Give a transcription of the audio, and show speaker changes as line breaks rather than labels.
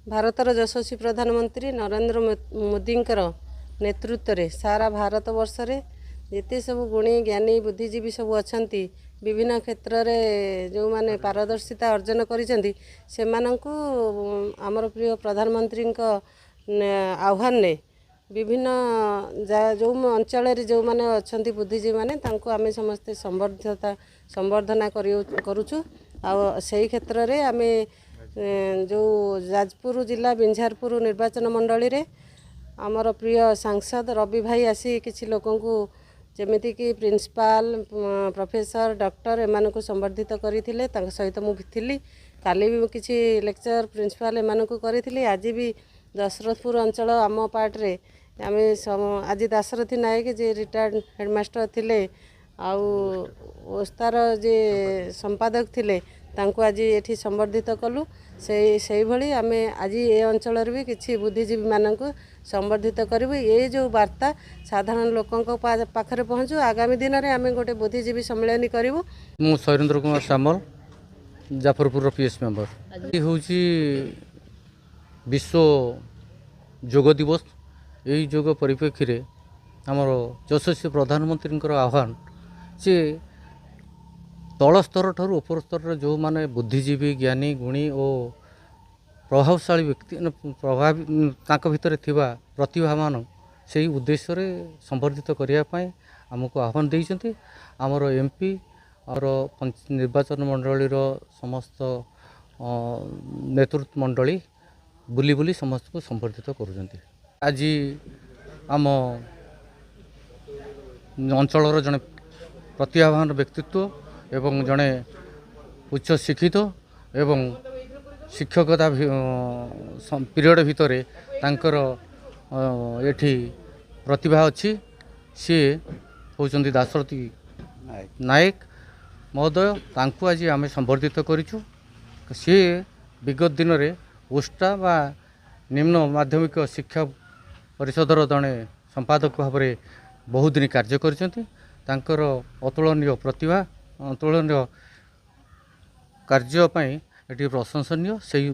ଭାରତର ଯଶସ୍ୱୀ ପ୍ରଧାନମନ୍ତ୍ରୀ ନରେନ୍ଦ୍ର ମୋଦିଙ୍କର ନେତୃତ୍ୱରେ ସାରା ଭାରତ ବର୍ଷରେ ଯେତେ ସବୁ ଗୁଣୀ, ଜ୍ଞାନୀ, ବୁଦ୍ଧିଜୀବୀ ସବୁ ଅଛନ୍ତି, ବିଭିନ୍ନ କ୍ଷେତ୍ରରେ ଯେଉଁମାନେ ପାରଦର୍ଶିତା ଅର୍ଜନ କରିଛନ୍ତି, ସେମାନଙ୍କୁ ଆମର ପ୍ରିୟ ପ୍ରଧାନମନ୍ତ୍ରୀଙ୍କ ଆହ୍ୱାନରେ ବିଭିନ୍ନ ଯେଉଁ ଅଞ୍ଚଳରେ ଯେଉଁମାନେ ଅଛନ୍ତି ବୁଦ୍ଧିଜୀବୀମାନେ, ତାଙ୍କୁ ଆମେ ସମସ୍ତେ ସମ୍ବର୍ଦ୍ଧନା କରୁଛୁ। ଆଉ ସେଇ କ୍ଷେତ୍ରରେ ଆମେ ଯେଉଁ ଯାଜପୁର ଜିଲ୍ଲା ବିଞ୍ଝାରପୁର ନିର୍ବାଚନ ମଣ୍ଡଳୀରେ ଆମର ପ୍ରିୟ ସାଂସଦ ରବି ଭାଇ ଆସି କିଛି ଲୋକଙ୍କୁ, ଯେମିତିକି ପ୍ରିନ୍ସିପାଲ, ପ୍ରଫେସର, ଡକ୍ଟର, ଏମାନଙ୍କୁ ସମ୍ବର୍ଦ୍ଧିତ କରିଥିଲେ। ତାଙ୍କ ସହିତ ମୁଁ ଥିଲି। କାଲି ବି ମୁଁ କିଛି ଲେକ୍ଚର, ପ୍ରିନ୍ସିପାଲ ଏମାନଙ୍କୁ କରିଥିଲି। ଆଜି ବି ଦଶରଥପୁର ଅଞ୍ଚଳ ଆମ ପାର୍ଟରେ ଆମେ ଆଜି ଦାଶରଥୀ ନାୟକ, ଯିଏ ରିଟାୟାର୍ଡ଼ ହେଡ଼ମାଷ୍ଟର ଥିଲେ ଆଉ ଓସ୍ତାର ଯିଏ ସମ୍ପାଦକ ଥିଲେ, ତାଙ୍କୁ ଆଜି ଏଠି ସମ୍ବର୍ଦ୍ଧିତ କଲୁ। ସେଇଭଳି ଆମେ ଆଜି ଏ ଅଞ୍ଚଳରେ ବି କିଛି ବୁଦ୍ଧିଜୀବୀମାନଙ୍କୁ ସମ୍ବର୍ଦ୍ଧିତ କରିବୁ। ଏ ଯେଉଁ ବାର୍ତ୍ତା ସାଧାରଣ ଲୋକଙ୍କ ପାଖରେ ପହଞ୍ଚୁ। ଆଗାମୀ ଦିନରେ ଆମେ ଗୋଟେ ବୁଦ୍ଧିଜୀବୀ ସମ୍ମିଳନୀ କରିବୁ।
ମୁଁ ଶୈରେନ୍ଦ୍ର କୁମାର ସାମଲ, ଜାଫରପୁରର ପି ଏସ୍ ମେମ୍ବର। ଏ ହେଉଛି ବିଶ୍ୱ ଯୋଗ ଦିବସ। ଏହି ଯୋଗ ପରିପ୍ରେକ୍ଷୀରେ ଆମର ଯଶସ୍ୱୀ ପ୍ରଧାନମନ୍ତ୍ରୀଙ୍କର ଆହ୍ୱାନ ଯେ ତଳ ସ୍ତର ଠାରୁ ଉପର ସ୍ତରରେ ଯେଉଁମାନେ ବୁଦ୍ଧିଜୀବୀ, ଜ୍ଞାନୀ, ଗୁଣୀ ଓ ପ୍ରଭାବଶାଳୀ ବ୍ୟକ୍ତି, ପ୍ରଭାବ ତାଙ୍କ ଭିତରେ ଥିବା ପ୍ରତିଭାମାନ, ସେଇ ଉଦ୍ଦେଶ୍ୟରେ ସମ୍ବର୍ଦ୍ଧିତ କରିବା ପାଇଁ ଆମକୁ ଆହ୍ୱାନ ଦେଇଛନ୍ତି। ଆମର ଏମ୍ ପି, ଆମର ନିର୍ବାଚନ ମଣ୍ଡଳୀର ସମସ୍ତ ନେତୃତ୍ୱ ମଣ୍ଡଳୀ ବୁଲି ବୁଲି ସମସ୍ତଙ୍କୁ ସମ୍ବର୍ଦ୍ଧିତ କରୁଛନ୍ତି। ଆଜି ଆମ ଅଞ୍ଚଳର ଜଣେ ପ୍ରତିଭାବାନ ବ୍ୟକ୍ତିତ୍ୱ ଏବଂ ଜଣେ ଉଚ୍ଚ ଶିକ୍ଷିତ ଏବଂ ଶିକ୍ଷକତା ପିରିୟଡ଼ ଭିତରେ ତାଙ୍କର ଏଠି ପ୍ରତିଭା ଅଛି, ସିଏ ହେଉଛନ୍ତି ଦାଶରଥୀ ନାୟକ ମହୋଦୟ। ତାଙ୍କୁ ଆଜି ଆମେ ସମ୍ବର୍ଦ୍ଧିତ କରିଛୁ। ସିଏ ବିଗତ ଦିନରେ ଓଷ୍ଟା ବା ନିମ୍ନ ମାଧ୍ୟମିକ ଶିକ୍ଷା ପରିଷଦର ଜଣେ ସମ୍ପାଦକ ଭାବରେ ବହୁଦିନ କାର୍ଯ୍ୟ କରିଛନ୍ତି। ତାଙ୍କର ଅତୁଳନୀୟ ପ୍ରତିଭା, ଅତୁଳନୀୟ କାର୍ଯ୍ୟ ପାଇଁ ଏଠି ପ୍ରଶଂସନୀୟ। ସେଇ